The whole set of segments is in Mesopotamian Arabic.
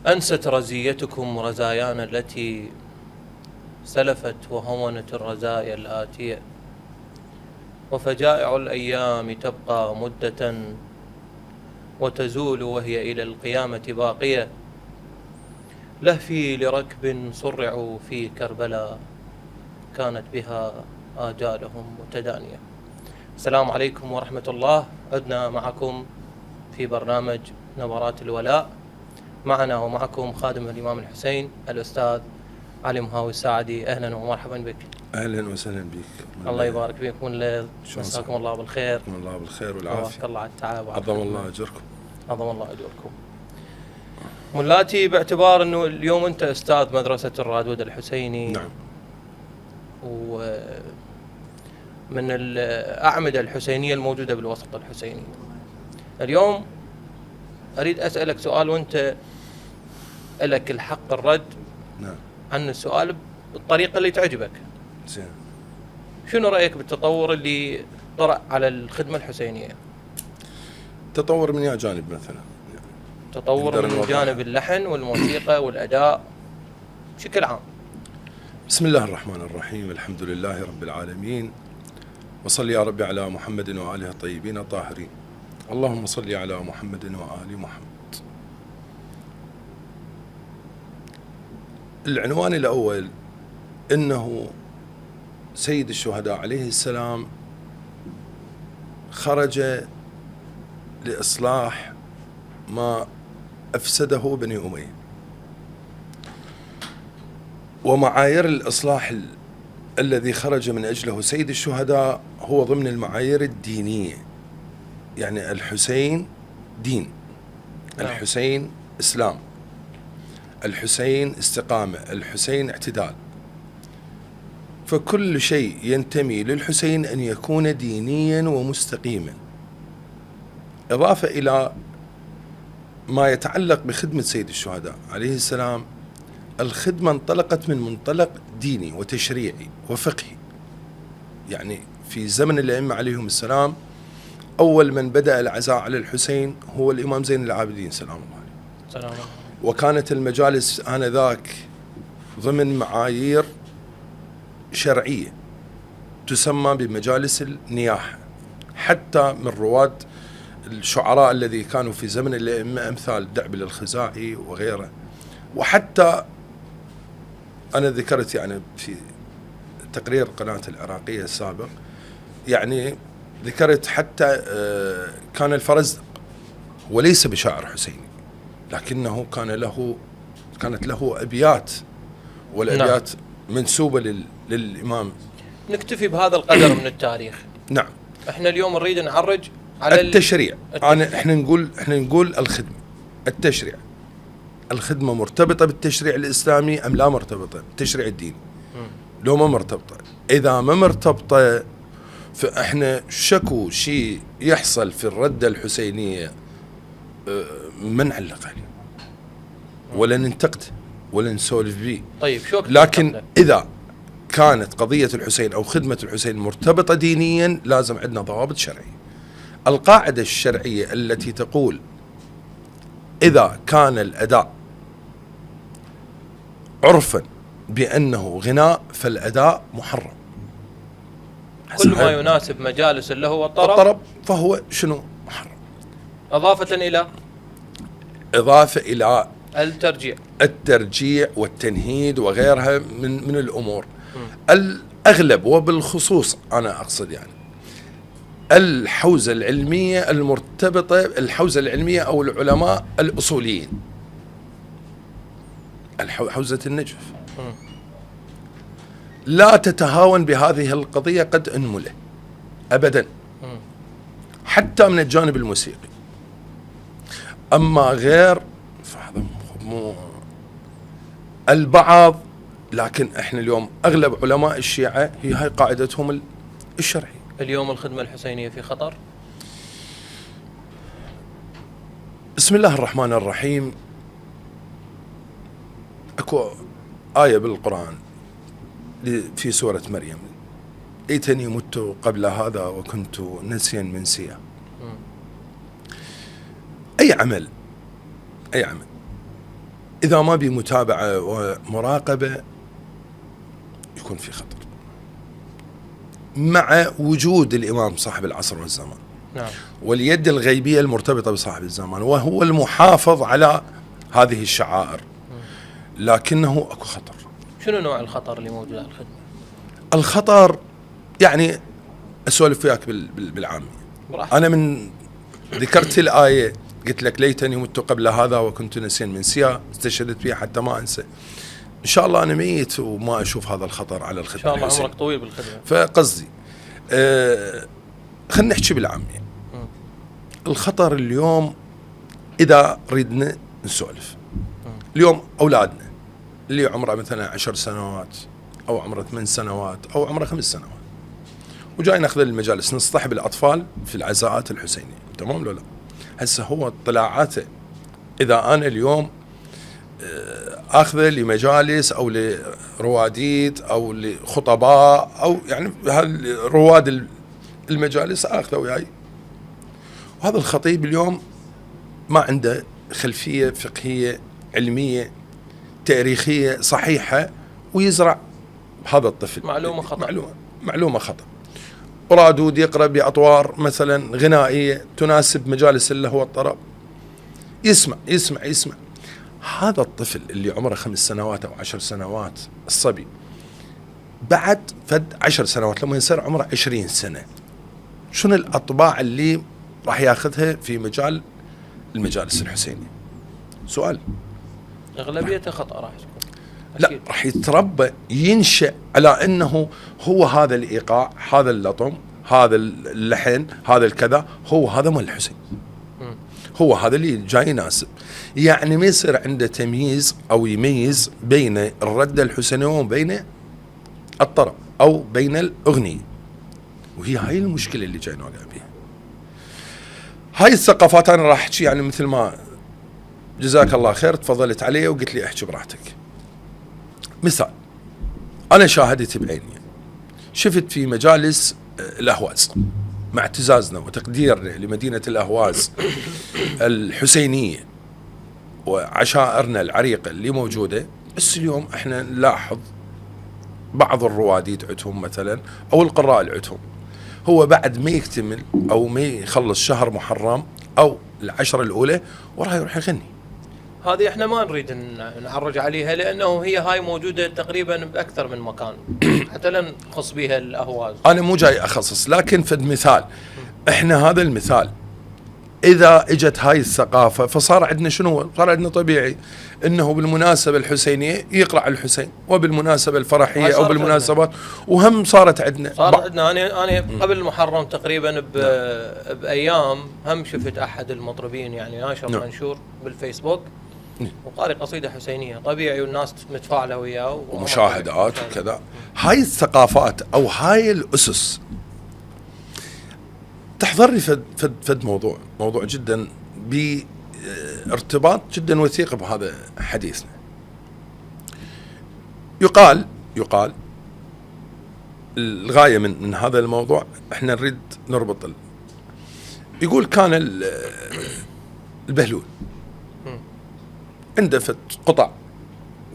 أنست رزيتكم رزايانا التي سلفت وهونت الرزايا الآتية، وفجائع الأيام تبقى مدة وتزول وهي إلى القيامة باقية. لهفي لركب صرعوا في كربلاء كانت بها آجالهم متدانية. السلام عليكم ورحمة الله. عدنا معكم في برنامج نبرات الولاء، معنا ومعكم خادم الإمام الحسين الأستاذ علي مهاوي الساعدي. أهلا ومرحبا بك. أهلا وسهلا بك. الله يبارك فيكم الليل، مساكم الله بالخير. الله بالخير والعافية. بارك الله على التعب. عظم الله أجركم. عظم الله أجركم. ملاتي، باعتبار أنه اليوم أنت أستاذ مدرسة الرادود الحسيني، نعم، ومن الأعمدة الحسينية الموجودة بالوسط الحسيني، اليوم أريد أسألك سؤال وأنت لك الحق الرد نعم عن السؤال بالطريقة اللي تعجبك. زين. شنو رأيك بالتطور اللي طرأ على الخدمة الحسينية؟ تطور من أي جانب مثلا؟ تطور من جانب اللحن والموسيقى والأداء بشكل عام. بسم الله الرحمن الرحيم، الحمد لله رب العالمين، وصل يا ربي على محمد وآله الطيبين الطاهرين. اللهم صل على محمد وآل محمد. العنوان الأول إنه سيد الشهداء عليه السلام خرج لإصلاح ما أفسده بني أمية، ومعايير الإصلاح الذي خرج من أجله سيد الشهداء هو ضمن المعايير الدينية. يعني الحسين دين، الحسين إسلام، الحسين استقامة، الحسين اعتدال. فكل شيء ينتمي للحسين أن يكون دينيا ومستقيما، إضافة إلى ما يتعلق بخدمة سيد الشهداء عليه السلام. الخدمة انطلقت من منطلق ديني وتشريعي وفقهي. يعني في زمن الأئمة عليهم السلام أول من بدأ العزاء على الحسين هو الإمام زين العابدين سلام الله عليه. سلام الله. وكانت المجالس آنذاك ضمن معايير شرعية تسمى بمجالس النياحة، حتى من رواد الشعراء الذي كانوا في زمن الأئمة أمثال دعبل الخزاعي وغيره. وحتى أنا ذكرت يعني في تقرير قناة العراقية السابق، يعني ذكرت حتى كان الفرزدق وليس بشاعر حسيني، لكنه كانت له أبيات، والأبيات منسوبة للإمام. نكتفي بهذا القدر من التاريخ. نعم. احنا اليوم نريد نعرج على التشريع. احنا نقول الخدمة، التشريع، الخدمة مرتبطة بالتشريع الإسلامي أم لا مرتبطة بالتشريع الديني؟ لو ما مرتبطة، إذا ما مرتبطة فإحنا شكو شيء يحصل في الردة الحسينية ما نعلق عليه ولا ننتقده ولا نسولف به. طيب شو لكن إذا كانت قضية الحسين أو خدمة الحسين مرتبطة دينيا لازم عندنا ضوابط شرعية. القاعدة الشرعية التي تقول إذا كان الأداء عرفا بأنه غناء فالأداء محرم. كل ما يناسب مجالس اللي هو الطرب فهو شنو؟ محرم. إضافة إلى الترجيع والتنهيد وغيرها من الأمور. الأغلب وبالخصوص أنا أقصد يعني الحوزة العلمية المرتبطة، الحوزة العلمية أو العلماء الأصوليين، حوزة النجف لا تتهاون بهذه القضية قد أنمله أبدا، حتى من الجانب الموسيقي. أما غير فهذا مو البعض. لكن احنا اليوم أغلب علماء الشيعة هي هاي قاعدتهم الشرعية. اليوم الخدمة الحسينية في خطر. بسم الله الرحمن الرحيم. اكو آية بالقرآن في سورة مريم: ليتني مت قبل هذا وكنت نسيا منسيا. أي عمل إذا ما بمتابعة ومراقبة يكون في خطر، مع وجود الإمام صاحب العصر والزمان. نعم. واليد الغيبية المرتبطة بصاحب الزمان، وهو المحافظ على هذه الشعائر، لكنه أكو خطر. شنو نوع الخطر اللي موجود على الخدمة؟ الخطر يعني أسولف وياك بالعامية. أنا من ذكرت الآية قلت لك ليتني مت قبل هذا وكنت نسيا منسيا، استشهدت فيها حتى ما أنسى. إن شاء الله أنا ميت وما أشوف هذا الخطر على الخدمة. إن شاء الله عمرك طويل بالخدمة. فقصدي خلينا نحكي بالعامية. الخطر اليوم إذا ردنا نسولف اليوم أولادنا اللي عمره مثلا 10 سنوات أو عمره 8 سنوات أو عمره 5 سنوات وجاي ناخذ المجالس نصطحب الأطفال في العزاءات الحسينية، تمام لو لا؟ هسه هو اطلاعاته إذا أنا اليوم أخذه لمجالس أو لرواديد أو لخطباء أو يعني رواد المجالس أخذه وياي، وهذا الخطيب اليوم ما عنده خلفية فقهية علمية تاريخية صحيحة ويزرع بهذا الطفل معلومة خطأ. ورادود يقرأ بأطوار مثلا غنائية تناسب مجالس اللهو والطرب، يسمع هذا الطفل اللي عمره 5 سنوات أو 10 سنوات، الصبي بعد فد 10 سنوات لما يصير عمره 20 سنة شنو الأطباع اللي راح ياخذها في مجال المجالس الحسينية؟ سؤال. أغلبيته خطأ راح يكون. لا، راح يتربى ينشأ على أنه هو هذا الإيقاع، هذا اللطم، هذا اللحن، هذا الكذا، هو هذا مال الحسين، هو هذا اللي جاي يناسب. يعني ما يصير عنده تمييز أو يميز بين الردة الحسينية وبين الطرب أو بين الأغنية، وهي هاي المشكلة اللي جاي نواجه بها. هاي الثقافات أنا راح أحكي يعني مثل ما جزاك الله خير تفضلت علي وقلت لي احكي براحتك. مثال أنا شاهدت بعيني، شفت في مجالس الأهواز مع اعتزازنا وتقديرنا لمدينة الأهواز الحسينية وعشائرنا العريقة اللي موجودة، بس اليوم احنا نلاحظ بعض الرواديد عندهم مثلا أو القراء اللي عندهم هو بعد ما يكتمل أو ما يخلص شهر محرم أو العشرة الأولى وراح يروح يغني. هذه احنا ما نريد نعرج عليها لأنه هي هاي موجودة تقريبا بأكثر من مكان حتى لا نخص بها الأهواز. أنا مو جاي أخصص، لكن فد مثال احنا هذا المثال إذا اجت هاي الثقافة فصار عندنا شنو؟ صار عندنا طبيعي انه بالمناسبة الحسينية يقرأ على الحسين، وبالمناسبة الفرحية او بالمناسبات وهم صارت عندنا. انا قبل المحرم تقريبا بايام هم شفت احد المطربين يعني ناشر منشور بالفيسبوك وقارئ قصيدة حسينية طبيعي والناس متفاعلة وياه ومشاهدات وكذا. هاي الثقافات او هاي الاسس تحضر لي فد موضوع جدا بارتباط جدا وثيق بهذا حديثنا. يقال الغاية من هذا الموضوع احنا نريد نربط يقول كان البهلول عنده فد قطع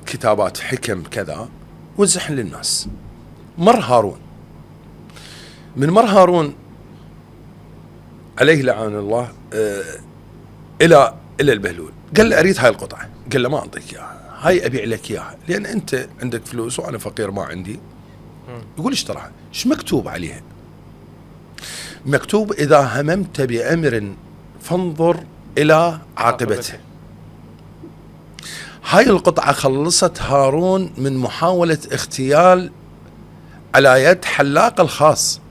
كتابات حكم كذا وزح للناس. مر هارون عليه لعان الله الى البهلول، قال له اريد هاي القطعه، قال له ما اعطيك اياها، هاي ابيع لك اياها لان انت عندك فلوس وانا فقير ما عندي. يقول اشتراها. ايش مكتوب عليها؟ مكتوب اذا هممت بامر فانظر الى عاقبته. هاي القطعه خلصت هارون من محاوله اغتيال على يد حلاق الخاص،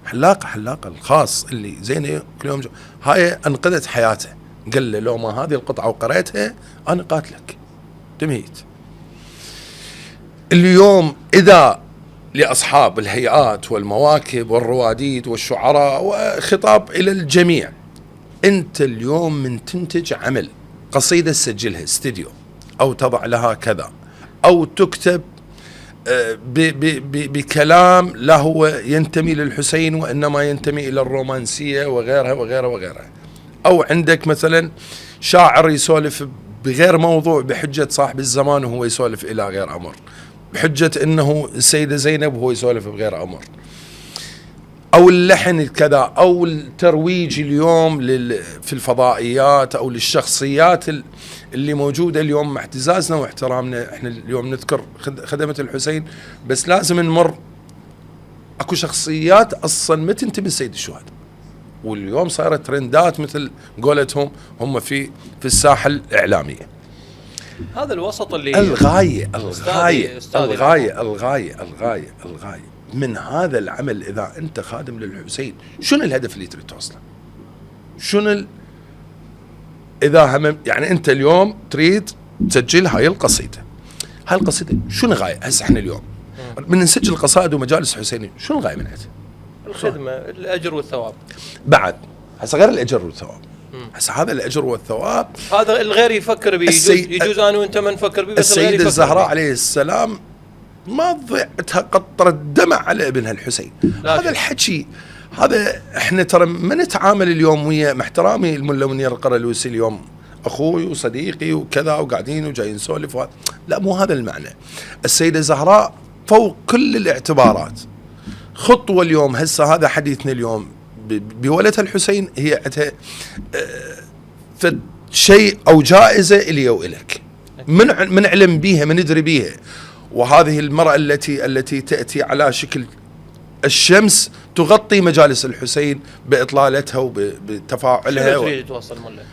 حلاق الخاص اللي زينه كل يوم هاي انقذت حياته. قال له لو ما هذه القطعه وقريتها انا قاتلك تميت. اليوم اذا لاصحاب الهيئات والمواكب والرواديد والشعراء وخطاب الى الجميع، انت اليوم من تنتج عمل قصيده تسجلها استديو او تضع لها كذا او تكتب بكلام لا هو ينتمي للحسين وإنما ينتمي إلى الرومانسية وغيرها وغيرها وغيرها، أو عندك مثلا شاعر يسولف بغير موضوع بحجة صاحب الزمان وهو يسولف إلى غير أمر، بحجة أنه السيدة زينب وهو يسولف بغير أمر، أو اللحن كذا، أو الترويج اليوم في الفضائيات أو للشخصيات اللي موجودة اليوم. مع اعتزازنا واحترامنا، احنا اليوم نذكر خدمة الحسين، بس لازم نمر اكو شخصيات اصلا ما تنتمي لسيد الشهداء، واليوم صارت ترندات مثل قولتهم هم في الساحة الإعلامية. هذا الوسط اللي الغاية من هذا العمل، إذا أنت خادم للحسين شنو الهدف اللي تريد توصله؟ شنو إذا هم يعني أنت اليوم تريد تسجل هاي القصيدة، هاي القصيدة شنو غاية؟ هسه احنا اليوم من نسجل قصائد ومجالس حسينية، شنو الغاية منها؟ الخدمة، الأجر والثواب. بعد هسه غير الأجر والثواب، هسه هذا الأجر والثواب هذا الغير يفكر به، يجوز أنا وأنت ما نفكر به، بس السيدة الزهراء عليه السلام ما ضيعتها قطرة دمع على ابنها الحسين. هذا الحكي هذا احنا ترى ما نتعامل اليوم ويا، مع احترامي الملا منير القرلوسي اليوم اخوي وصديقي وكذا وقاعدين وجايين نسولف، لا مو هذا المعنى. السيدة الزهراء فوق كل الاعتبارات خطوة اليوم. هسه هذا حديثنا اليوم بولدها الحسين، هي عندها شيء او جائزة الي والك، من علم بيها، من ندري بيها. وهذه المرأة التي تأتي على شكل الشمس تغطي مجالس الحسين بإطلالتها وبتفاعلها. شو تريد توصل ملا؟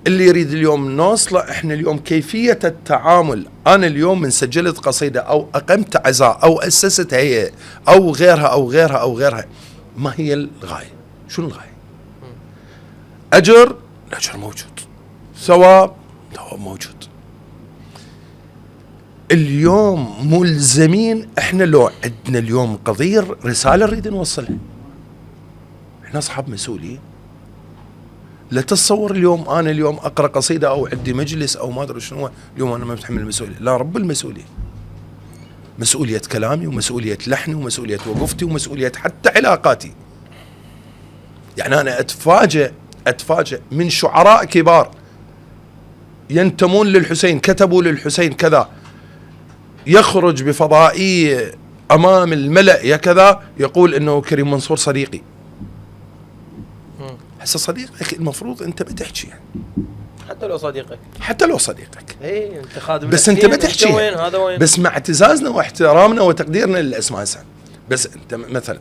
اللي يريد اليوم نوصله احنا اليوم كيفية التعامل. انا اليوم من سجلت قصيدة او اقمت عزاء او اسست هيئة او غيرها، ما هي الغاية؟ شنو الغاية؟ اجر، الاجر موجود، ثواب موجود. اليوم ملزمين احنا، لو عندنا اليوم قضية رسالة نريد نوصلها، احنا اصحاب مسؤولين. لا تتصور اليوم انا اليوم اقرا قصيده او عندي مجلس او ما ادري شنو، اليوم انا ما متحمل المسؤوليه. لا، رب المسؤوليه، مسؤوليه كلامي ومسؤوليه لحني ومسؤوليه وقفتي ومسؤوليه حتى علاقاتي. يعني انا اتفاجئ من شعراء كبار ينتمون للحسين، كتبوا للحسين كذا، يخرج بفضائيه امام الملأ يا كذا يقول انه كريم منصور صديقي. هسه صديقك المفروض انت بتحكي، يعني حتى لو صديقك اي انت خادم، بس انت بتحكي وين هذا وين. بس مع اعتزازنا واحترامنا وتقديرنا للاسماء هسه، بس انت مثلا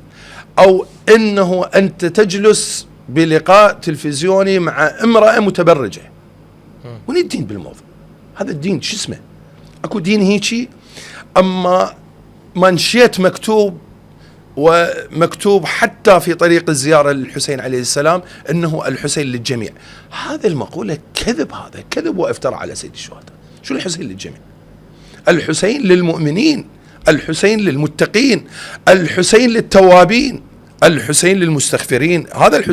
او انه انت تجلس بلقاء تلفزيوني مع امرأة متبرجة، وين الدين بالموضوع؟ هذا الدين شو اسمه؟ اكو دين هيجي؟ اما منشيت مكتوب حتى في طريق الزيارة للحسين عليه السلام انه الحسين للجميع. هذا المقولة كذب، هذا كذب وافترى على سيد الشهداء. شو الحسين للجميع؟ الحسين للمؤمنين، الحسين للمتقين، الحسين للتوابين، الحسين للمستغفرين. هذا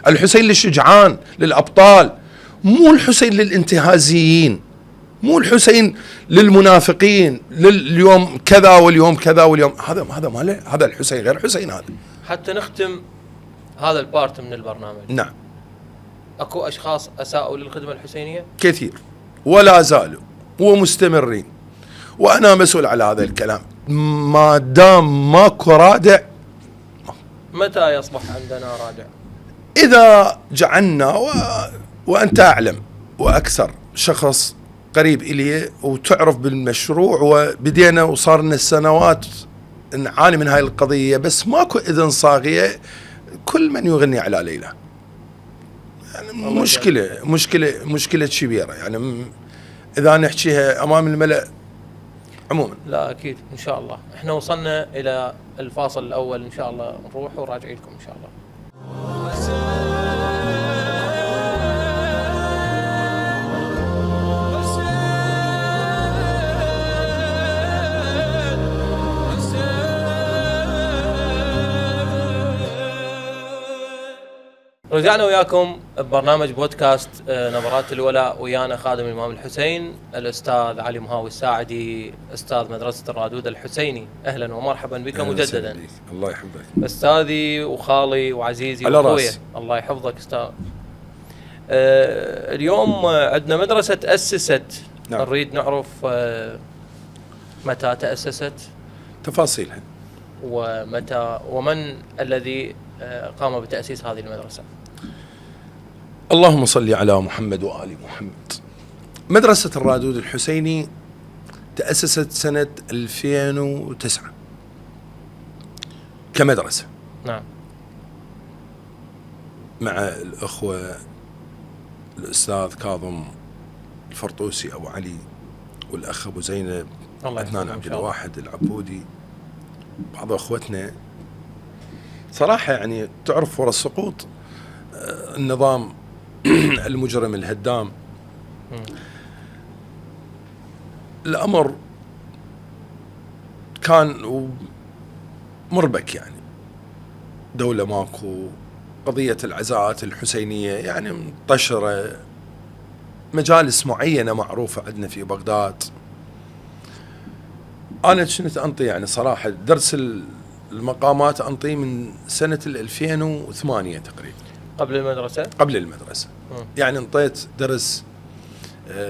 الحسين للشجعان، للأبطال، مو الحسين للانتهازيين، مو الحسين للمنافقين، لليوم كذا واليوم كذا واليوم هذا ماله. هذا الحسين غير حسين. هذا حتى نختم هذا البارت من البرنامج. نعم، اكو اشخاص اساءوا للخدمة الحسينية كثير ولا زالوا ومستمرين، وانا مسؤول على هذا الكلام. ما دام ماكو رادع، متى يصبح عندنا رادع؟ اذا جعلنا وانت اعلم واكثر شخص قريب إلي وتعرف بالمشروع، وبدينا وصار لنا السنوات نعاني من هاي القضية، بس ماكو إذن صاغية. كل من يغني على ليلى، يعني مشكلة كبيرة. يعني إذا نحكيها أمام الملأ عموما. لا أكيد إن شاء الله. إحنا وصلنا إلى الفاصل الأول، إن شاء الله نروح وراجع لكم إن شاء الله. رجعنا وياكم ببرنامج بودكاست نبرات الولاء، ويانا خادم الإمام الحسين الأستاذ علي مهاوي الساعدي، أستاذ مدرسة الرادود الحسيني. أهلا ومرحبا بك مجددا. الله يحفظك أستاذي وخالي وعزيزي وأخويا. الله يحفظك أستاذ. اليوم عندنا مدرسة تأسست. نعم. نريد نعرف متى تأسست، تفاصيلها، ومتى ومن الذي قام بتأسيس هذه المدرسة. اللهم صل على محمد وآل محمد. مدرسة الرادود الحسيني تأسست سنة 2009 كمدرسة. نعم. مع الأخوة الأستاذ كاظم الفرطوسي أبو علي، والأخ أبو زينب، عدنان عبد الواحد العبودي، بعض أخوتنا. صراحة يعني تعرف ورا السقوط النظام المجرم الهدام، الأمر كان مربك، يعني دولة ماكو، قضية العزاءات الحسينية يعني منتشرة، مجالس معينة معروفة عندنا في بغداد. أنا كنت أنطي يعني صراحة درس المقامات أنطي من سنة 2008 تقريبا، قبل المدرسة. يعني انطيت درس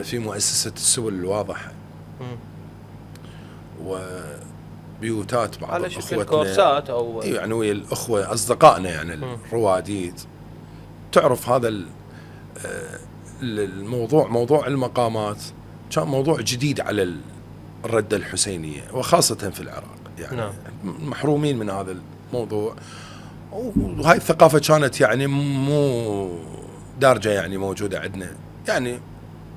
في مؤسسة السبل الواضحة وبيوتات بعض على شكل أخوتنا، كورسات أو يعني ويا الأخوة أصدقائنا يعني الرواديد. تعرف هذا الموضوع، موضوع المقامات كان موضوع جديد على الردة الحسينية، وخاصة في العراق، يعني نعم. محرومين من هذا الموضوع، وهاي الثقافة كانت يعني مو دارجة، يعني موجودة عندنا، يعني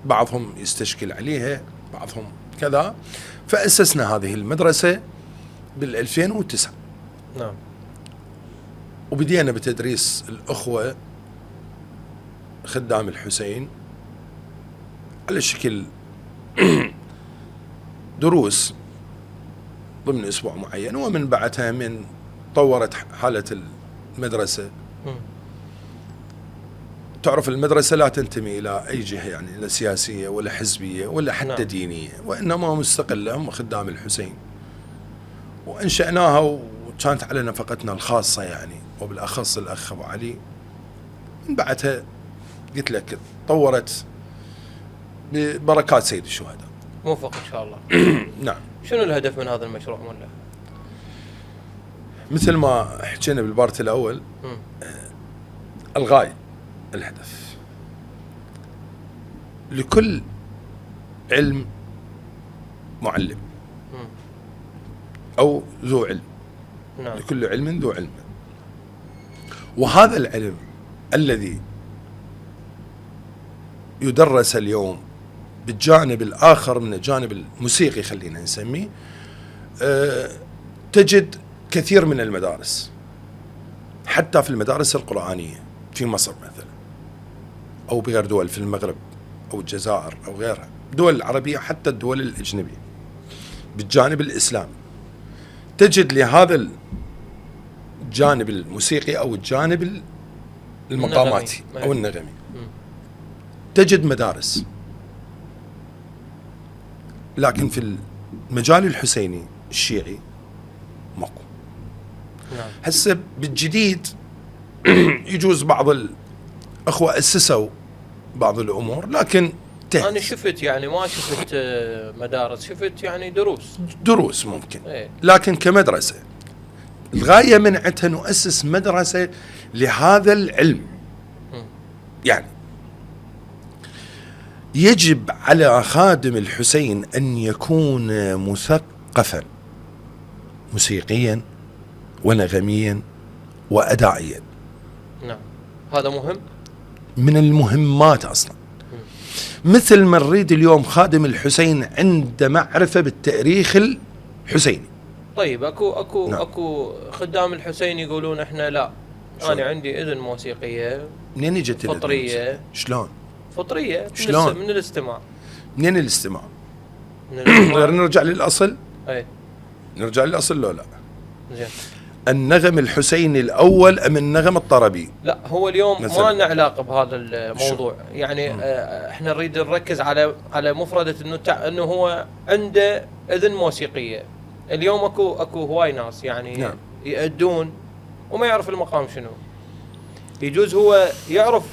بعضهم يستشكل عليها، بعضهم كذا. فأسسنا هذه المدرسة بال2009. نعم. وبدينا بتدريس الأخوة خدام الحسين على شكل دروس ضمن أسبوع معين، ومن بعدها من طورت حالة المدرسة. تعرف المدرسة لا تنتمي إلى أي جهة، يعني لا سياسية ولا حزبية ولا حتى نعم. دينية، وإنما مستقلة، هم خدام الحسين، وأنشأناها وكانت على نفقتنا الخاصة، يعني وبالأخص الأخ أبو علي. من بعدها قلت لك طورت ببركات سيد الشهداء. موفق إن شاء الله. نعم. شنو الهدف من هذا المشروع مولا؟ مثل ما حكينا بالبارت الأول، الغاية، الهدف، لكل علم معلم أو ذو علم. نعم. لكل علم ذو علم. وهذا العلم الذي يدرس اليوم بالجانب الآخر من الجانب الموسيقي، خلينا نسميه، تجد كثير من المدارس، حتى في المدارس القرآنية في مصر مثلا، أو بغير دول، في المغرب أو الجزائر أو غيرها، دول العربية، حتى الدول الأجنبية، بالجانب الإسلامي، تجد لهذا الجانب الموسيقي أو الجانب المقاماتي أو النغمي تجد مدارس. لكن في المجال الحسيني الشيعي ماكو. نعم. هسه بالجديد يجوز بعض الأخوة أسسوا بعض الأمور، لكن أنا شفت، يعني ما شفت مدارس، شفت يعني دروس ممكن. إيه؟ لكن كمدرسة الغاية من عندها نؤسس مدرسة لهذا العلم. يعني يجب على خادم الحسين أن يكون مثقفا موسيقيا ونغميا وأدائيا. نعم. هذا مهم، من المهمات أصلا. مثل ما نريد اليوم خادم الحسين عنده معرفة بالتاريخ الحسيني. طيب اكو خدام الحسين يقولون احنا لا، انا عندي اذن موسيقية. منين اجت فطرية؟ شلون فطرية؟ شلون؟ من الاستماع. منين الاستماع؟ غير نرجع للأصل. اي نرجع للأصل. لا زين. النغم الحسيني الأول أم النغم الطربي؟ لا، هو اليوم ما لنا علاقة بهذا الموضوع. يعني احنا نريد نركز على مفردة انه هو عنده اذن موسيقية. اليوم اكو هواي ناس يعني نعم. يأدون وما يعرف المقام شنو. يجوز هو يعرف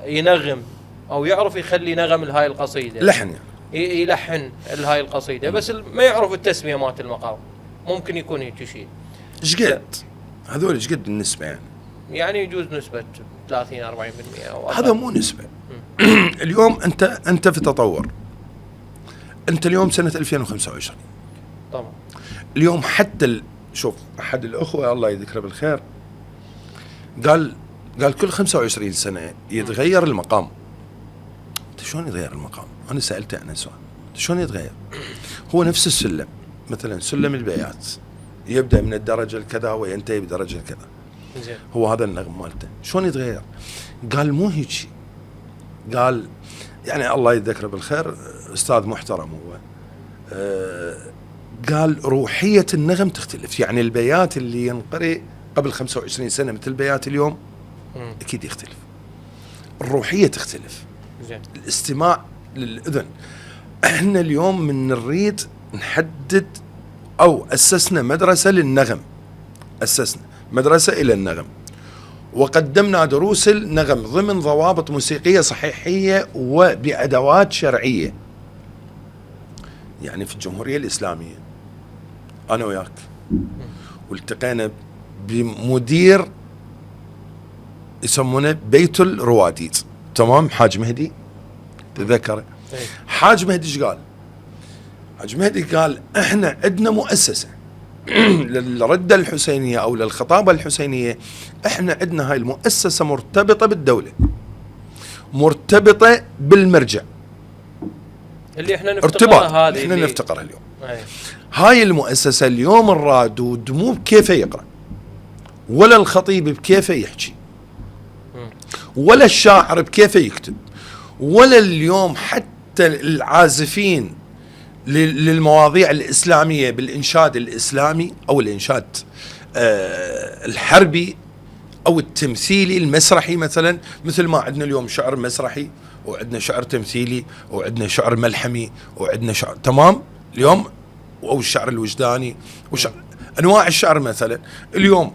ينغم او يعرف يخلي نغم لهاي القصيده، لحن يعني يلحن لهاي القصيده، بس ما يعرف التسميه مالت المقام، ممكن يكون هيك شيء. ايش قد هذول ايش قد النسبه يعني يجوز نسبه 30-40% او هذا مو نسبه. اليوم انت في تطور، انت اليوم سنه 2025 طبعا. اليوم حتى شوف احد الاخوه الله يذكره بالخير قال كل 25 سنه يتغير المقام. انت شلون يتغير المقام؟ انا سالته عن سؤال، شلون يتغير؟ هو نفس السلم، مثلا سلم البيات يبدا من الدرجه الكذا وينتهي بدرجه الكذا، زين. هو هذا النغم مالته، شلون يتغير؟ قال مو هيك شيء، قال يعني الله يذكره بالخير استاذ محترم هو، قال روحيه النغم تختلف، يعني البيات اللي ينقرئ قبل 25 سنه مثل بيات اليوم اكيد يختلف، الروحيه تختلف، زين. الاستماع للاذن. احنا اليوم من نريد نحدد او اسسنا مدرسه للنغم، اسسنا مدرسه الى النغم، وقدمنا دروس النغم ضمن ضوابط موسيقيه صحيحيه وبادوات شرعيه. يعني في الجمهوريه الاسلاميه انا وياك والتقينا بمدير يسمونه بيت الرواديد، تمام؟ حاج مهدي تذكره. حاج مهدي ايش قال؟ حاج مهدي قال احنا عندنا مؤسسه للردة الحسينية أو للخطابة الحسينية، احنا عندنا هاي المؤسسة مرتبطة بالدولة، مرتبطة بالمرجع اللي احنا نفتقرها، هذه احنا نفتقرها اليوم. هاي المؤسسة اليوم الرادود مو بكيفه يقرأ، ولا الخطيب بكيفه يحكي، ولا الشاعر بكيفه يكتب، ولا اليوم حتى العازفين للمواضيع الإسلامية بالإنشاد الإسلامي أو الإنشاد الحربي أو التمثيلي المسرحي، مثلا مثل ما عندنا اليوم شعر مسرحي وعندنا شعر تمثيلي وعندنا شعر ملحمي وعندنا شعر، تمام؟ اليوم أو الشعر الوجداني أنواع الشعر. مثلا اليوم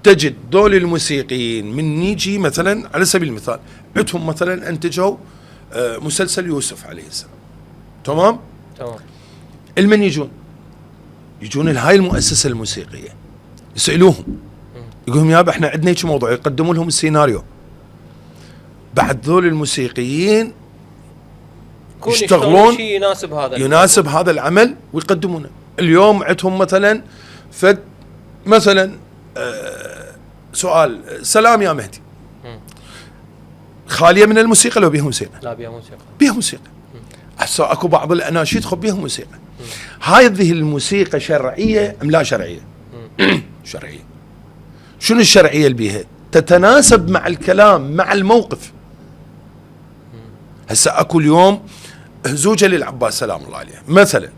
تجد دول الموسيقيين من يجي مثلا على سبيل المثال عندهم مثلا أنتجوا مسلسل يوسف عليه السلام، تمام؟ المن يجون لهاي المؤسسة الموسيقية يسألوهم، يقولهم يابا احنا عندنا هيك موضوع، يقدموا لهم السيناريو، بعد ذول الموسيقيين يشتغلون يناسب هذا العمل ويقدمونه. اليوم عندهم مثلا مثلا سؤال سلام يا مهدي، خالية من الموسيقى لو بيها موسيقى؟ لا بيها موسيقى، بيها موسيقى. هسه اكو بعض الاناشيد خب بيها موسيقى. هذه الموسيقى شرعيه ام لا شرعيه؟ شرعيه. شنو الشرعيه اللي بيها؟ تتناسب مع الكلام مع الموقف. هسه اكو اليوم هزوجه للعباس سلام الله عليه، مثلا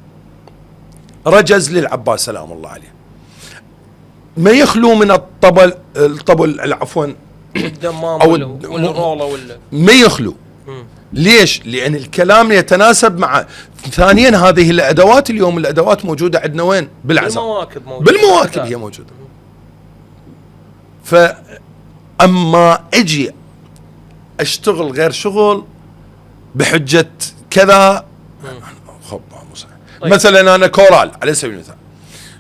رجز للعباس سلام الله عليه، ما يخلو من الطبل عفوا الدمام او الروله ما يخلو. ليش؟ لأن الكلام يتناسب مع. ثانيا هذه الأدوات اليوم الأدوات موجودة عندنا وين؟ بالعزاء، بالمواكب هي موجودة. فأما أجي أشتغل غير شغل بحجة كذا، طيب. مثلا أنا كورال على سبيل المثال،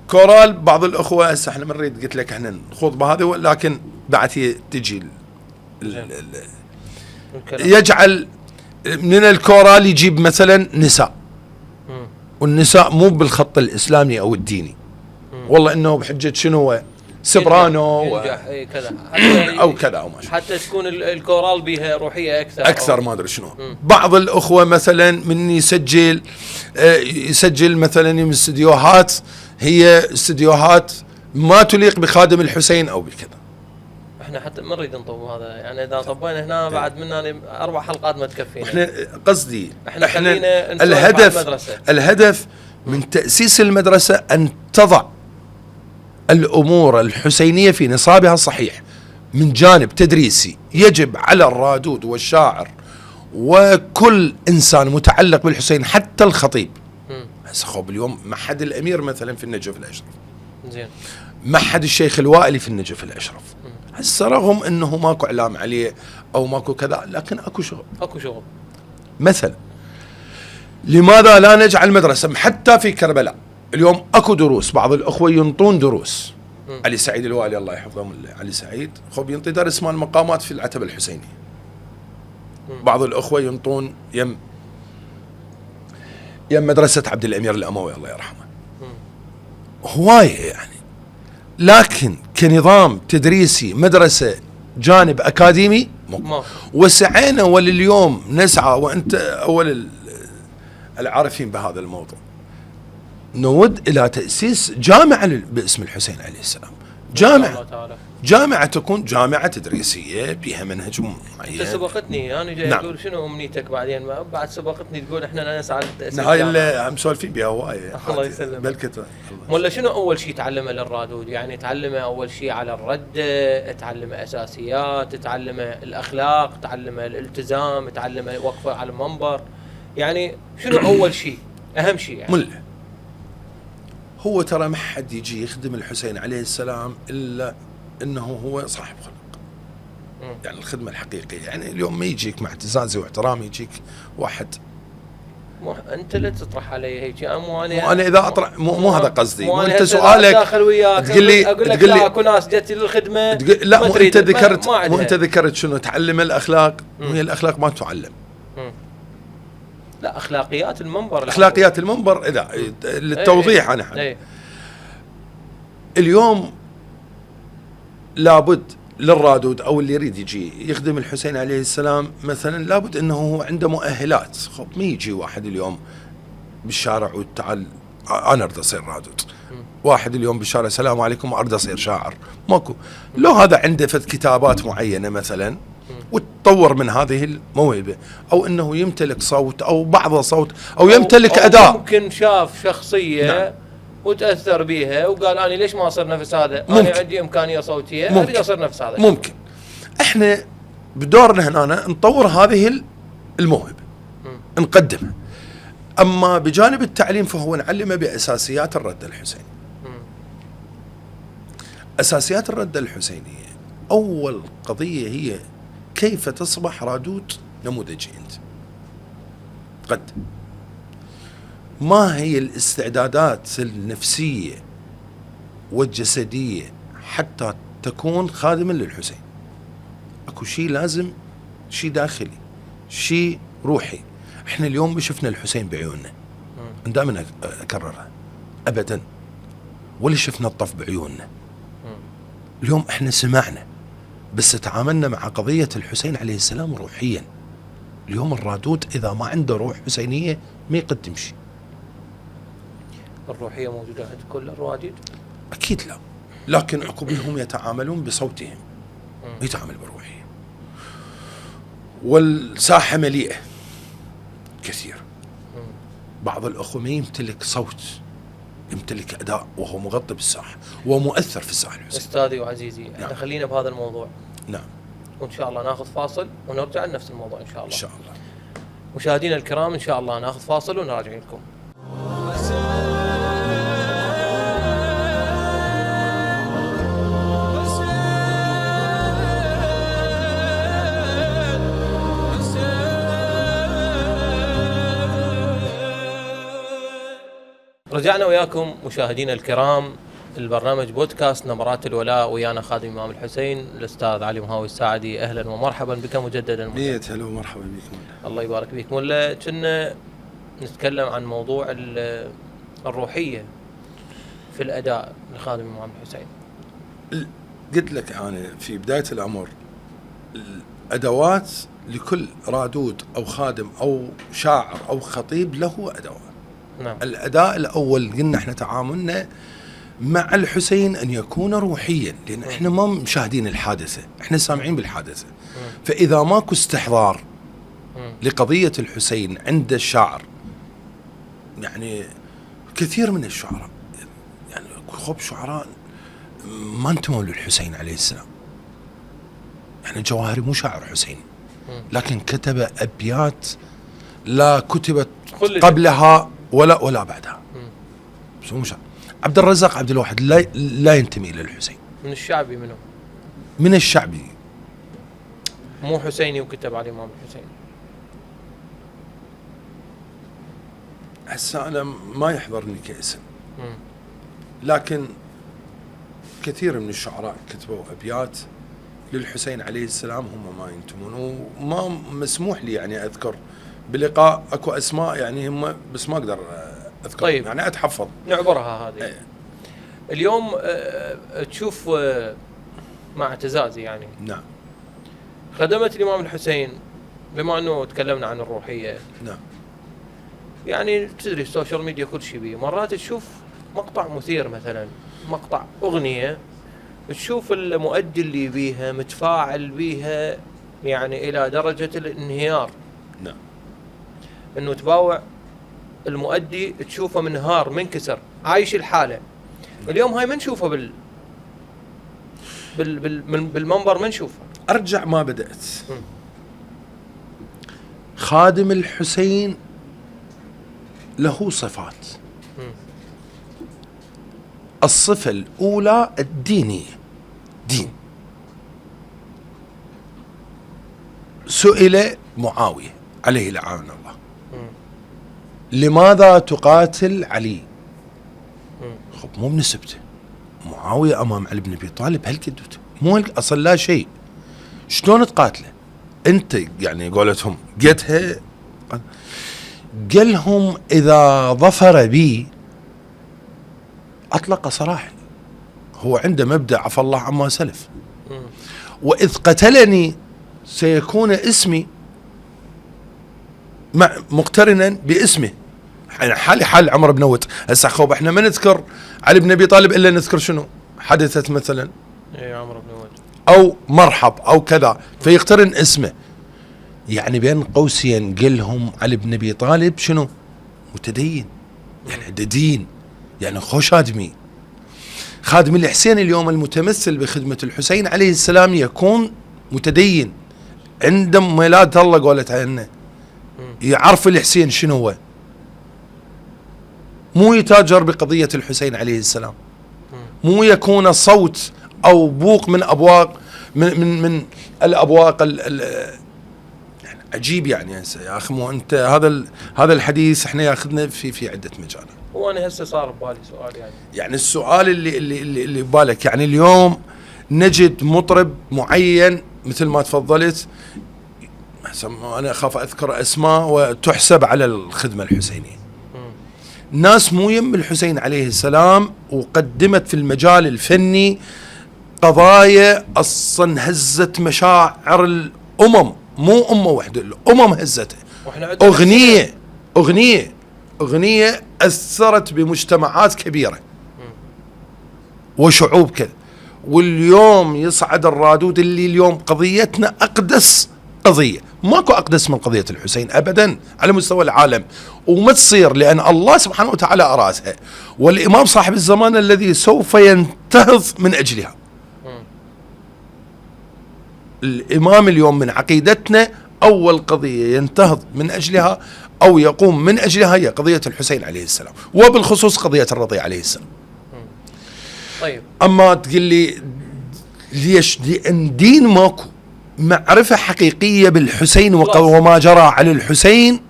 كورال بعض الأخوة هسه احنا ما نريد قلت لك احنا نخوض بهذا، ولكن بعد هي تجي يجعل من الكورال يجيب مثلا نساء، والنساء مو بالخط الإسلامي أو الديني، والله إنه بحجة شنو سبرانو أو كذا أو ما شاء، حتى تكون الكورال بها روحية أكثر ما أدري شنو. بعض الأخوة مثلا من يسجل مثلا من استديوهات هي استديوهات ما تليق بخادم الحسين أو بكذا. احنا حتى ما نريد نطب هذا، يعني اذا طبينا هنا بعد منا 4 حلقات ما تكفينا. احنا قصدي احنا الهدف من تأسيس المدرسة ان تضع الامور الحسينية في نصابها الصحيح، من جانب تدريسي يجب على الرادود والشاعر وكل انسان متعلق بالحسين حتى الخطيب. هسه خوب اليوم محد الامير مثلا في النجف الاشرف، زين، محد الشيخ الوائلي في النجف الاشرف، هسه رغم انه ماكو اعلام عليه او ماكو كذا، لكن اكو شغل. مثلا لماذا لا نجعل مدرسة حتى في كربلاء؟ اليوم اكو دروس، بعض الاخوة ينطون دروس. علي سعيد الوالي الله يحفظه، علي سعيد خب ينطي درس مال المقامات في العتبة الحسينية. بعض الاخوة ينطون يم مدرسة عبد الامير الاموي الله يرحمه. هواية يعني، لكن كنظام تدريسي مدرسة جانب اكاديمي وسعينا ولليوم نسعى، وانت اول العارفين بهذا الموضوع، نود الى تأسيس جامعة باسم الحسين عليه السلام. جامعة تكون جامعة تدريسية بها منهج معين. انت سبقتني، انا جاي اقول شنو امنيتك بعدين، بعد سبقتني تقول احنا نسعى للتأسيس. هاي اللي مسولفين بها هواية. الله يسلمك. بالكتاب. ولا شنو اول شيء تعلمه للرادود؟ يعني تعلمه اول شيء على الردة، تعلمه اساسيات، تعلمه الاخلاق، تعلمه الالتزام، تعلمه وقفه على المنبر، يعني شنو اول شيء اهم شيء يعني؟ هو ترى ما حد يجي يخدم الحسين عليه السلام الا انه هو صاحب خلق. يعني الخدمه الحقيقيه، يعني اليوم ما يجيك مع اعتزازي واحترامي يجيك واحد انت لا تطرح علي هيك. انا اذا اطرح مو هذا قصدي. مو انت سؤالك تقول لي اكو ناس جت للخدمه لا مو انت ذكرت شنو تعلم الاخلاق. هي الاخلاق ما تعلم. لا اخلاقيات المنبر، اذا للتوضيح انا حد. اليوم لابد للرادود او اللي يريد يجي يخدم الحسين عليه السلام مثلا، لابد انه هو عنده مؤهلات. خب ما يجي واحد اليوم بالشارع وتعال انا اريد اصير رادود، واحد اليوم بالشارع السلام عليكم اريد اصير شاعر، ماكو. لو هذا عنده فد كتابات معينه مثلا وتطور من هذه الموهبة، أو أنه يمتلك صوت أو بعض صوت أو يمتلك أداء، ممكن شاف شخصية وتأثر بيها وقال أنا ليش ما أصير نفس هذا؟ أنا عندي إمكانية صوتية أريد أصير نفس هذا. ممكن. إحنا بدورنا هنا نطور هذه الموهبة، نقدمها. أما بجانب التعليم فهو نعلمه بأساسيات الردة الحسينية. أساسيات الردة الحسينية أول قضية هي كيف تصبح رادود نموذجي. أنت قد ما هي الاستعدادات النفسية والجسدية حتى تكون خادما للحسين؟ اكو شيء لازم، شيء داخلي، شيء روحي. احنا اليوم ما شفنا الحسين بعيوننا، دائما اكررها، ابدا، ولا شفنا الطف بعيوننا. اليوم احنا سمعنا بس تعاملنا مع قضية الحسين عليه السلام روحيا. اليوم الرادود إذا ما عنده روح حسينية ما يقدم شيء. الروحية موجودة عند كل الرواديد؟ أكيد لا، لكن عقبهم يتعاملون بصوتهم، يتعامل بروحية. والساحة مليئة كثير. بعض الأخوة ما يمتلك صوت، يمتلك أداء وهو مغطي بالساحة ومؤثر في الساحة الحسين. أستاذي وعزيزي، احنا خلينا بهذا الموضوع. نعم. وإن شاء الله ناخذ فاصل ونرجع لنفس الموضوع إن شاء الله. إن شاء الله. مشاهدينا الكرام، إن شاء الله ناخذ فاصل ونراجع لكم. رجعنا وياكم مشاهدينا الكرام، البرنامج بودكاست نبرات الولاء، ويانا خادم الإمام الحسين الأستاذ علي مهاوي الساعدي. أهلا ومرحبا بك مجددا. هلا ومرحبا بكم. الله يبارك فيك. ولا كنا نتكلم عن موضوع الروحية في الأداء لخادم الإمام الحسين. قلت لك أنا في بداية الأمر، الأدوات لكل رادود أو خادم أو شاعر أو خطيب له أدوات. نعم. الأداء الأول قلنا احنا تعاملنا مع الحسين أن يكون روحيا، لأن احنا ما مشاهدين الحادثة، احنا سامعين بالحادثة. فإذا ماكو استحضار لقضية الحسين عند الشاعر، يعني كثير من الشعراء، يعني خب شعراء ما انتموا للحسين عليه السلام. يعني الجواهري مو شاعر حسيني، لكن كتب أبيات لا كتبت قبلها ولا بعدها. مم. عبد الرزاق عبد الواحد لا ينتمي الى الحسين. من الشعبي منه؟ من الشعبي. مو حسيني وكتب على الإمام الحسين. هسه أنا ما يحضرني كاسم، لكن كثير من الشعراء كتبوا أبيات للحسين عليه السلام هم ما ينتمون، وما مسموح لي يعني أذكر بلقاء أكو أسماء يعني هم بس ما أقدر أذكر. طيب يعني أتحفظ نعبرها هذه. اليوم تشوف مع اعتزازي يعني نعم خدمة الإمام الحسين، بما أنه تكلمنا عن الروحية، نعم يعني تدري السوشيال ميديا كل شيء بيه، مرات تشوف مقطع مثير مثلا مقطع أغنية تشوف المؤدي اللي بيها متفاعل بيها يعني إلى درجة الانهيار. نعم. إنه تباوع المؤدي تشوفه منهار منكسر عايش الحالة. اليوم هاي ما نشوفه بالمنبر ما نشوفه. أرجع ما بدأت. خادم الحسين له صفات. الصفة الأولى الدينية، دين. سئل معاوية عليه لعان الله لماذا تقاتل علي؟ خب مو بنسبته، معاوية أمام علي بن أبي طالب هالكدوته مو أصل لا شيء، شلون تقاتله أنت؟ يعني قولتهم قيتها. قالهم إذا ظفر بي أطلق سراحي، هو عنده مبدأ عفى الله عما سلف، وإذ قتلني سيكون اسمي مقترنا باسمه. يعني حالي حال عمر بن نوت. هسه خوب احنا ما نذكر علي بن ابي طالب الا نذكر شنو حدثت مثلا عمر بن نوت او مرحب او كذا فيقترن اسمه. يعني بين قوسين قلهم علي بن ابي طالب شنو متدين، يعني عنده دين، يعني خوش ادمي. خادم الحسين اليوم المتمثل بخدمة الحسين عليه السلام يكون متدين، عنده ميلاد الله قولت عنه، يعرف الحسين شنو هو، مو يتاجر بقضية الحسين عليه السلام، مو يكون صوت أو بوق من أبواق من الأبواق يعني عجيب. يعني يا أخي مو أنت هذا الحديث احنا ياخذنا في عدة مجالات. وانا هسه صار ببالي سؤال يعني السؤال اللي ببالك، يعني اليوم نجد مطرب معين مثل ما تفضلت، انا اخاف اذكر اسماء وتحسب على الخدمه الحسينيه، ناس مو يم الحسين عليه السلام وقدمت في المجال الفني قضايا اصلا هزت مشاعر الامم، مو امه واحده، الامم هزتها. اغنيه اثرت بمجتمعات كبيره وشعوب كذا. واليوم يصعد الرادود اللي اليوم قضيتنا اقدس قضيه، ماكو اقدس من قضيه الحسين ابدا على مستوى العالم، وما تصير لان الله سبحانه وتعالى ارادها، والامام صاحب الزمان الذي سوف ينتهض من اجلها. الامام اليوم من عقيدتنا اول قضيه ينتهض من اجلها او يقوم من اجلها هي قضيه الحسين عليه السلام، وبالخصوص قضيه الرضي عليه السلام. طيب اما تقول لي ليش؟ لان دين ماكو، معرفه حقيقيه بالحسين وما جرى على الحسين،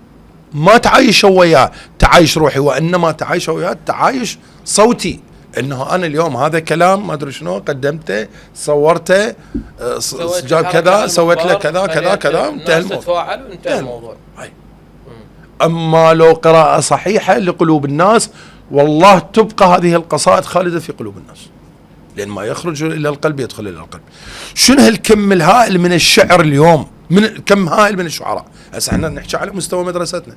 ما تعايشوا وياه تعايش روحي، وانما تعايشوا وياه تعايش صوتي، انه انا اليوم هذا كلام ما ادري شنو قدمته صورته جاب كذا سويت له كذا كذا كذا انتهى الموضوع. اما لو قراءه صحيحه لقلوب الناس والله تبقى هذه القصائد خالده في قلوب الناس، لان ما يخرج الى القلب يدخل الى القلب. شنو هالكم الهائل من الشعر اليوم، من كم هائل من الشعراء. هسه احنا نحكي على مستوى مدرستنا،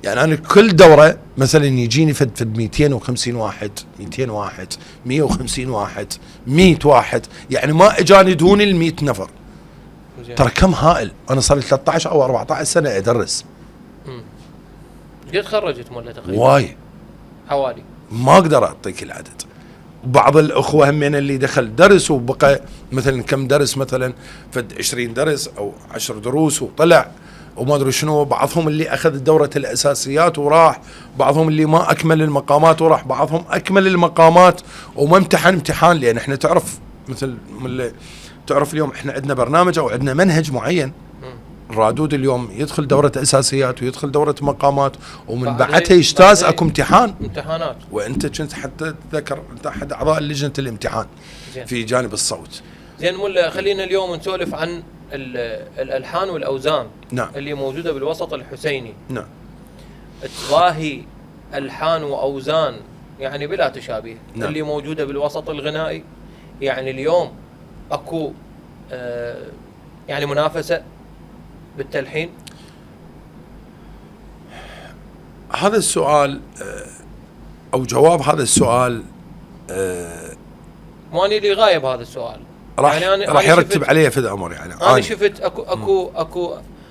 يعني انا كل دوره مثلا يجيني فد 250 واحد 200 واحد 150 واحد 100 واحد، يعني ما اجاني دون ال 100 نفر. ترى كم هائل، انا صار لي 13 او 14 سنه ادرس. قد خرجت ولا تقريبا؟ واي حوالي ما اقدر اعطيك العدد. بعض الاخوه همين اللي دخل درس وبقى مثلا كم درس، مثلا فد 20 درس او 10 دروس وطلع وما ادري شنو، بعضهم اللي اخذ دوره الاساسيات وراح، بعضهم اللي ما اكمل المقامات وراح، بعضهم اكمل المقامات وما امتحن امتحان، لان احنا تعرف مثل تعرف اليوم احنا عندنا برنامج او عندنا منهج معين. الرادود اليوم يدخل دورة اساسيات ويدخل دورة مقامات ومن بعدها يجتاز اكو امتحانات. وانت كنت حتى تذكر انت احد اعضاء لجنة الامتحان في جانب الصوت. زين ملا، خلينا اليوم نسولف عن الالحان والاوزان. نعم. اللي موجودة بالوسط الحسيني. نعم. تضاهي الحان واوزان يعني بلا تشابه. نعم. اللي موجودة بالوسط الغنائي. يعني اليوم اكو يعني منافسة بالتلحين. هذا السؤال او جواب هذا السؤال ماني اللي غايب هذا السؤال. يعني راح يرتب عليه فد امر. يعني انا شفت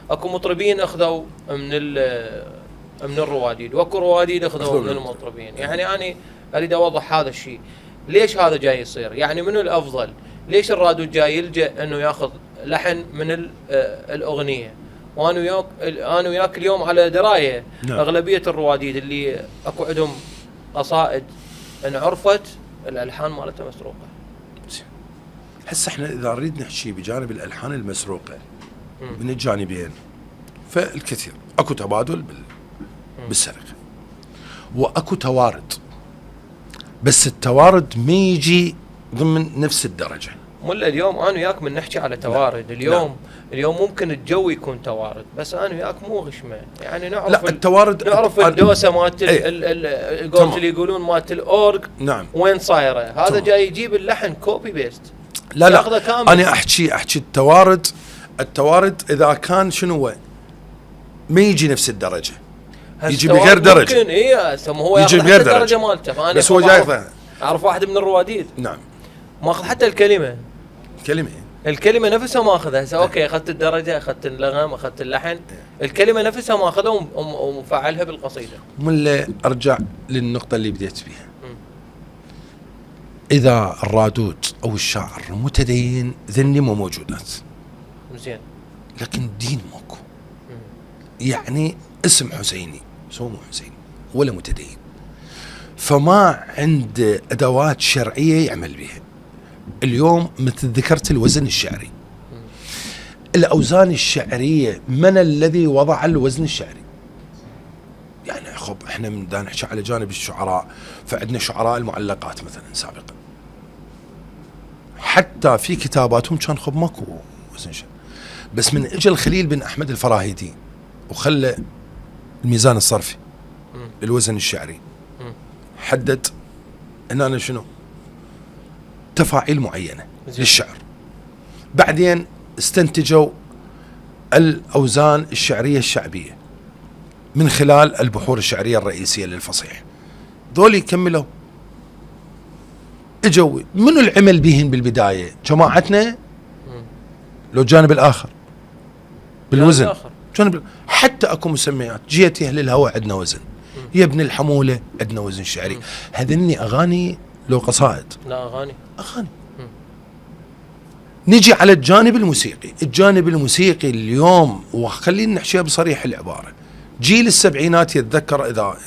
اكو مطربين اخذوا من الرواديد، واكو رواديد اخذوا من المطربين. يعني انا اريد اوضح هذا الشيء. ليش هذا جاي يصير؟ يعني منو الافضل؟ ليش الرادود جاي يلجأ انه ياخذ لحن من الاغنيه؟ وانا وياك اليوم على درايه. نعم. اغلبيه الرواديد اللي اكو عندهم قصائد انعرفت الالحان مالتها مسروقه. هسه احنا اذا نريد نحكي بجانب الالحان المسروقه من الجانبين فالكثير. اكو تبادل بالسرقه واكو توارد، بس التوارد ما يجي ضمن نفس الدرجه. ملا اليوم انا وياك من نحكي على توارد. اليوم اليوم ممكن الجو يكون توارد، بس انا وياك مو غشمه. يعني نعرف لا التوارد نعرف الدوسه مالت الجوت اللي يقولون مالت الاورج. نعم. وين صايره؟ هذا جاي يجيب اللحن كوبي بيست. لا انا احكي التوارد اذا كان شنو ما يجي نفس الدرجه، يجي بغير درجه. ممكن هو يجي بغير درجه مالته. بس هو جاي اعرف واحد من الرواديد. نعم. ماخذ حتى الكلمه نفسها ماخذها. هسه اوكي اخذت الدرجه، اخذت اللغم، اخذت اللحن، الكلمه نفسها ماخذها ومفعلها بالقصيده. ملا ارجع للنقطه اللي بديت بيها. اذا الرادود او الشاعر متدين ذني مو موجودات. زين. لكن دين ماكو. يعني اسم حسيني بس هو مو حسيني ولا متدين، فما عنده ادوات شرعيه يعمل بها. اليوم مثل ذكرت الوزن الشعري، الاوزان الشعريه من الذي وضع الوزن الشعري؟ يعني خب احنا من دا نحكي على جانب الشعراء فعندنا شعراء المعلقات مثلا سابقا، حتى في كتاباتهم كان خب ماكو وزن شعري. بس من اجى الخليل بن احمد الفراهيدي وخلى الميزان الصرفي للوزن الشعري، حدد هنا شنو تفاعيل معينة للشعر. بعدين استنتجوا الأوزان الشعرية الشعبية من خلال البحور الشعرية الرئيسية للفصيح. ذولي كملوا اجوا منو العمل بهن بالبداية؟ جماعتنا لو جانب الآخر بالوزن جانب حتى اكو مسميات. جيت اهل الهوى عندنا وزن، يا ابن الحمولة عندنا وزن شعري. هذني اغاني لو قصائد؟ لا اغاني. نجي على الجانب الموسيقي اليوم، وخلينا نحكيها بصريح العبارة. جيل السبعينات يتذكر، إذا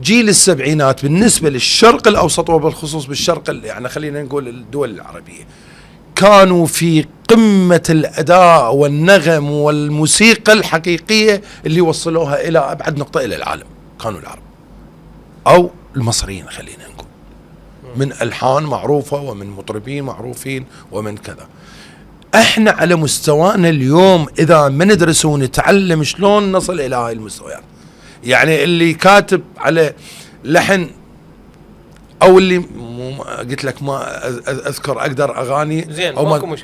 جيل السبعينات بالنسبة للشرق الأوسط وبالخصوص بالشرق يعني خلينا نقول الدول العربية كانوا في قمة الأداء والنغم والموسيقى الحقيقية اللي وصلوها إلى أبعد نقطة إلى العالم. كانوا العرب أو المصريين خلينا نقول، من ألحان معروفة ومن مطربين معروفين ومن كذا. احنا على مستوانا اليوم إذا ما ندرس ونتعلم شلون نصل إلى هاي المستويات، يعني اللي كاتب على لحن او اللي قلت لك ما اذكر اقدر اغاني زين او ماكو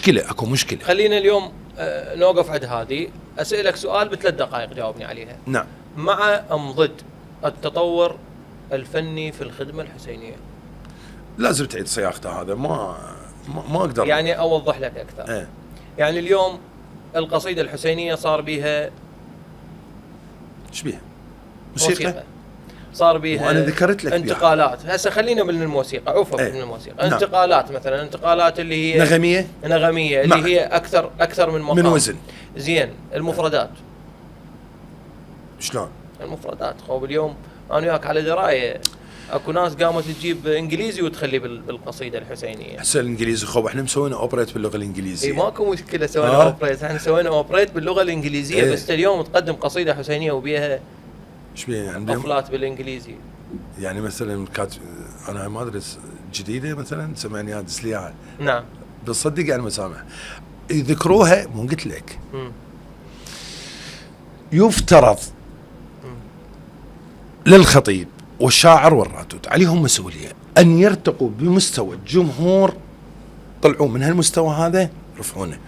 اكو مشكله. خلينا اليوم نوقف عند هذه. اسالك سؤال ب3 دقائق جاوبني عليها. نعم. مع ام ضد التطور الفني في الخدمه الحسينيه؟ لازم تعيد صياغته. هذا ما اقدر يعني اوضح لك اكثر. يعني اليوم القصيده الحسينيه صار بيها ايش بيها؟ موسيقى. صار بيها وانا ذكرت لك انتقالات. هسه خلينا من الموسيقى، عفوا من الموسيقى. نعم. انتقالات مثلا، انتقالات اللي هي نغميه اللي هي اكثر من مقام، من وزن. زين. المفردات شلون؟ المفردات خوب اليوم انا وياك على درايه. اكو ناس قامت تجيب انجليزي وتخلي بالقصيده الحسينيه. هسه الانجليزي خو احنا مسوينا اوبريت باللغه الانجليزيه. اي ماكو مشكله سوينا اوبريت، احنا سوينا اوبريت باللغه الانجليزيه. بس اليوم تقدم قصيده حسينيه وبيها ايش بيها يعني افلات بالانجليزي. يعني مثلا انا ما ادري جديده مثلا سمعني دسليها. نعم بتصدق يعني مسامع يذكروها مو قلت لك. يفترض للخطيب والشاعر والرادود عليهم مسؤوليه ان يرتقوا بمستوى الجمهور، طلعوا من هالمستوى هذا رفعونه،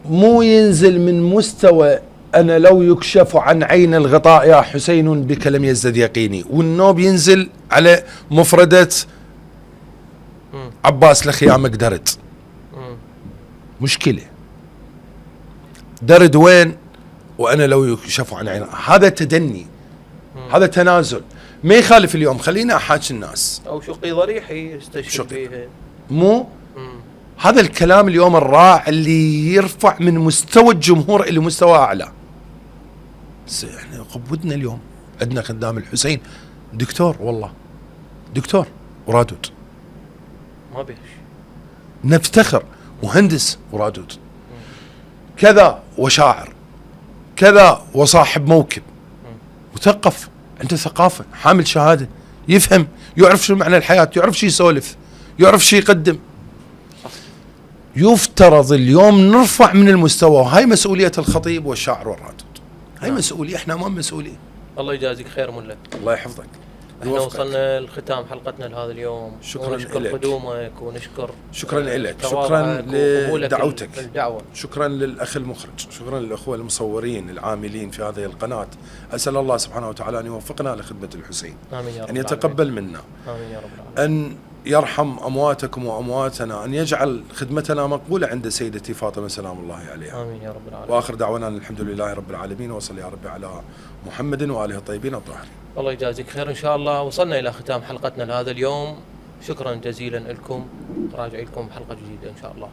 مو ينزل من مستوى أنا لو يكشف عن عين الغطاء يا حسين بك لم يزدد يقيني، والنوب ينزل على مفردة عباس لخيامك درد. مشكلة درد وين وأنا لو يكشف عن عين، هذا تدني، هذا تنازل ما يخالف. اليوم خلينا أحاكي الناس أو شقي ضريحي يستشهد بيها، مو هذا الكلام اليوم الرائع اللي يرفع من مستوى الجمهور إلى مستوى أعلى. احنا قبضنا اليوم عندنا خدام الحسين دكتور، والله دكتور ورادود ما بيش نفتخر، مهندس ورادود كذا وشاعر كذا وصاحب موكب مثقف عنده ثقافة حامل شهادة يفهم يعرف شو معنى الحياة، يعرف شو يسولف، يعرف شو يقدم. يفترض اليوم نرفع من المستوى، وهاي مسؤولية الخطيب والشاعر والرادود. هاي مسؤولية، احنا امام مسؤولية. الله يجازيك خير ملا. الله يحفظك. احنا وصلنا لختام حلقتنا لهذا اليوم. شكرا نشكر لك قدومك ونشكر شكرا لك، شكرا لدعوتك، شكرا للأخ المخرج، شكرا للأخوة المصورين العاملين في هذه القناة. أسأل الله سبحانه وتعالى أن يوفقنا لخدمة الحسين، آمين يا رب أن يتقبل منا، آمين يا رب العالمين. أن يرحم أمواتكم وأمواتنا، أن يجعل خدمتنا مقبولة عند سيدتي فاطمة سلام الله عليها. آمين يا رب العالمين. وآخر دعوانا الحمد لله رب العالمين، وصلي يا ربي على محمد وآله الطيبين الطاهرين. الله يجازيك خير. إن شاء الله وصلنا إلى ختام حلقتنا لهذا اليوم. شكرا جزيلا لكم، راجع لكم بحلقة جديدة إن شاء الله.